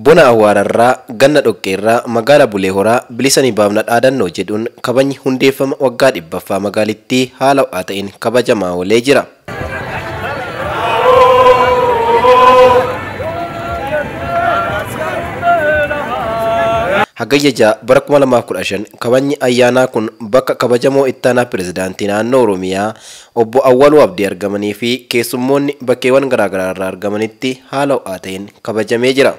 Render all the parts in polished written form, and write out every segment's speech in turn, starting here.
Bona awwaararraa ganna dhoqqeerraa magaala Bulee Horaa bilisa ni baafna dhaadannoo jedhuun kabajni hundeeffama waggaa 100ffaa magaalittii haala ho'aa ta'een kabajamaa oolee jira. Hagayya 6 bara 2015 kabajni ayyaanaa kun bakka kabajamoo ittaanaa pirezidaantii naannoo Oromiyaa obbo Awwaluu Abdii argamanii fi keessummoonni bakkeewwan garaagaraa irraa argamanitti haala ho'aa ta'een kabajamee jira.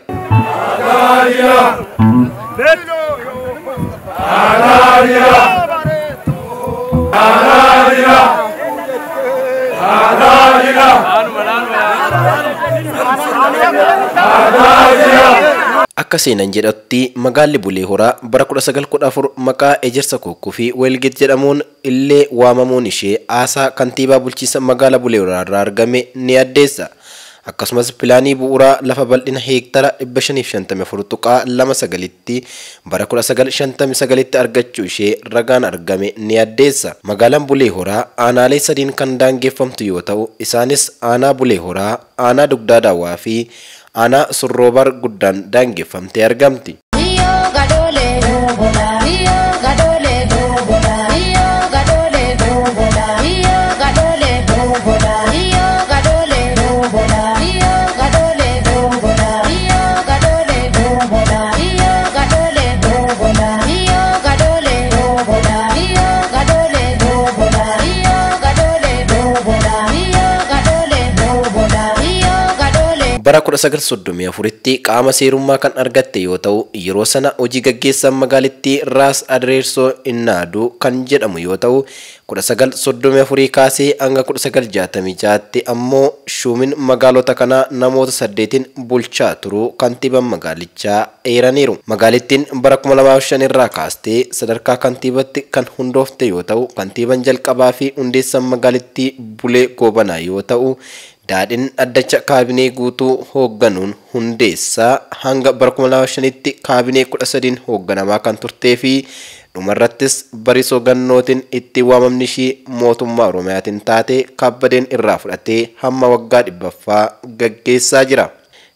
Akka seenan jedhutti magaalli Bulee Horaa bara 1914 maqaa Ejersa Kokkuu fi Weelgeet jedhamuun illee waamamuun ishee haasaa kantiibaa bulchiinsa magaalaa Bulee Horaa irraa argame ni addeessa. Akkasumas pilaanii bu'uuraa lafa bal'ina heektara 554.29tti bara 1959tti argachuu ishee ragaan argame ni addeessa. Magaalaan Bulee Horaa aanaalee sadiin kan daangeffamtu yoo ta'u, isaanis aanaa Bulee Horaa, aanaa Dugdaa Daawwaa fi aanaa Surroobar guddaan daangeffamtee argamti. Bara 1934tti qaama seerummaa kan argatte yoo ta'u, yeroo sana hojii gaggeessaan magaalittii Raas Adireersoo Innaaduu kan jedhamu yoo ta'u, 1934 kaasee hanga 1966tti ammoo shuumin magaalota kanaa namoota 8 bulchaa turuu kantiibaan magaalichaa eeraniiru. Magaalittiin bara 2005 irraa kaastee sadarkaa kantiibatti kan hundoofte yoo ta'u, kantiibaan jalqabaa fi hundeessaan magaalittii Bulee Goobanaa yoo ta'u, daadhiin addacha kaabinee guutuu hoogganuun hundeessaa hanga bara 2005tti kaabinee 13 hoogganamaa kan turtee fi dhumarrattis Barisoo Gannootiin itti waamamni ishii mootummaa Oromiyaatiin taate Kabbadeen irraa fudhatee hamma waggaa 100ffaa gaggeessaa jira.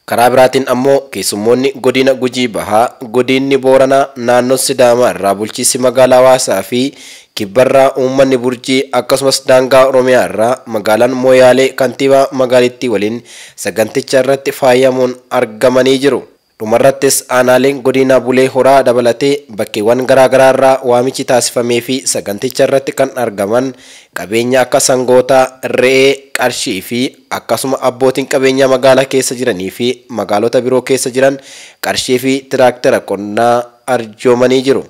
Karaa biraatiin ammoo keessummoonni godina Gujii Bahaa, godinni Booranaa, naannoo Sidaamaa irraa bulchiinsi magaalaa Hawaasaa fi kibbarraa uummanni Burjii akkasumas daangaa Oromiyaa irraa magaalaan Mooyaalee kantiibaa magaalittii waliin saganticha irratti faayamuun argamanii jiru. Dhumarrattis aanaaleen godina Bulee Horaa dabalatee bakkeewwan garaagaraa irraa waamichi taasifamee fi saganticha irratti kan argaman qabeenya akka sangootaa, re'ee, qarshii fi akkasuma abbootiin qabeenyaa magaalaa keessa jiranii fi magaalota biroo keessa jiran qarshii fi tiraaktera qonnaa arjoomanii jiru.